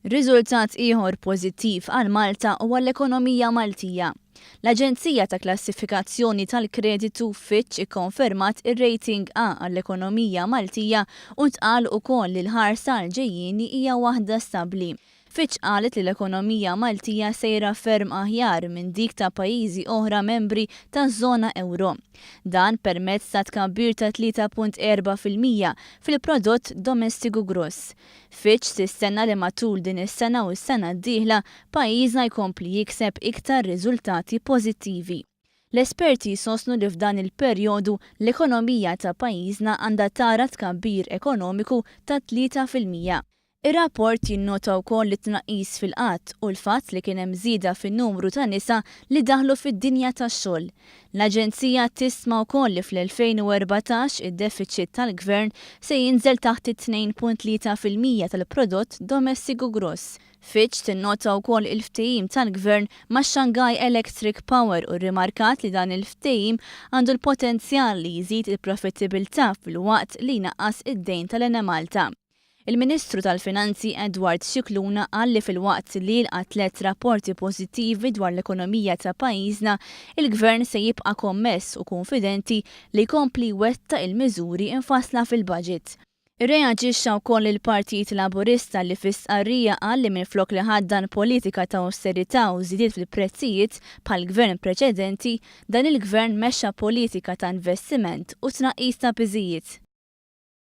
Riżultat ieħor pożittiv għal Malta u għall-ekonomija Maltija. L-aġenzija ta' klassifikazzjoni tal-kreditu Fitch ikkonfermat ir-rating A għall-ekonomija Maltija u ntqal ukoll li l-ħarsa għall-ġejjieni hija waħda stabbli. Fitch qalet li l-ekonomija Maltija sejra ferm aħjar minn dik ta' pajjiżi oħra membri taż-żona ewro. Dan permezz ta' tkabbir ta' 3.4% fil-prodott domestiku gross. Fitch tistenna li matul din is-sena u s-sena d-dieħla pajjiżna jkompli jikseb iktar riżultati pożittivi. L-esperti jsostnu li f'dan il-perjodu l-ekonomija ta' pajjiżna għandha tara tkabbir ekonomiku ta' 3%. Ir-rapport jinnota wkoll it-tnaqqis fil-qgħad u l-fatt li kien hemm żieda fin-numru ta' nisa li daħlu fid-dinja tax-xogħol. L-aġenzija tistma wkoll li fl-2014 id-defiċit tal-Gvern se jinżel taħt it-2.3% tal-prodott domestiku gross. Fitch tinnota wkoll il-ftehim tal-Gvern max-Shanghai Electric Power u rrimarkat li dan il-ftehim għandu l-potenzjal li jżid il-profittibilità filwaqt li jnaqqas id-dejn tal-Enemalta. Il-Ministru tal-Finanzi Edward Scicluna qal li filwaqt li lqa' tlett rapporti pożittivi dwar l-ekonomija ta' pajjiżna, il-Gvern se jibqa' kommess u kunfidenti li jkompli jwettaq il-miżuri mfassla fil-Budget. Irreaġixxa wkoll il-Partit Laburista li fi stqarrija qal li minflok li ħaddan politika ta' awsterità u żidiet fil-prezzijiet bħall-Gvern preċedenti, dan il-Gvern mexxa politika ta' investiment u tnaqqis ta' piżijiet.